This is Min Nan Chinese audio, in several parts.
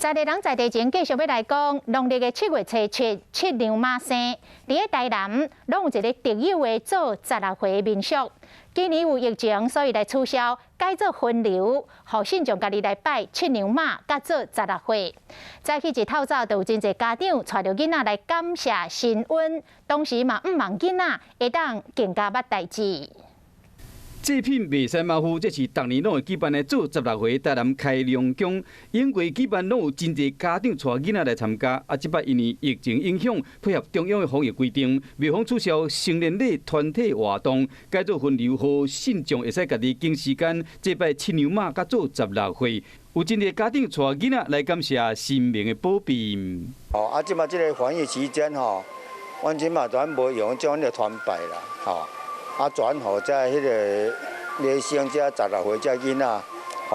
在地人在地情繼續欲來講，農曆的7月初7，七娘媽生，佇咧台南攏有一个特有的做十六歲民俗。今年有疫情，所以來取消，改做分流，予信眾家己來拜七娘媽，佮做十六歲。早起一透早，就有真濟家長帶著囡仔來感謝神恩，同時嘛向望囡仔會當更加捌代誌。這片袂使馬虎，這是逐年攏會舉辦的做十六歲台南開龍宮，永過舉辦攏有真濟家長帶囡仔來參加。啊，這擺因為疫情影響，配合中央的防疫規定，廟方取消成年禮團體活動，改做分流，予信眾會使家己揀時間祭拜七娘媽，佮做十六歲。有真濟家長帶囡仔來感謝神明的保庇。哦，啊，這擺這个防疫期間吼，阮這馬全無用這款的團拜啦，吼。啊，轉予這彼个禮生這十六歲這囡仔，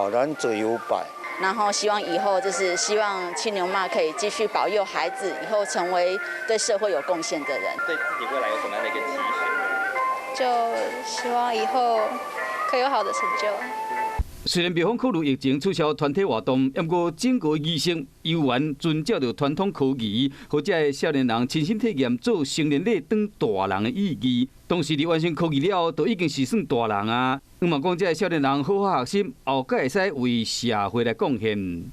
予咱自由拜。然後希望以後就是希望七娘媽可以繼續保佑孩子，以後成為對社會有貢獻的人。對自己未來有什麼樣的一個期許？就希望以後可以有好的成就。雖然廟方考慮疫情取消團體活動，毋過整個儀式猶原遵照著傳統科儀，予這个少年人親身體驗做成年禮當大人的意義。當時佇完成科儀了後，就已經是算大人啊。向望講這个少年人好好學習，後蓋會使為社會來貢獻。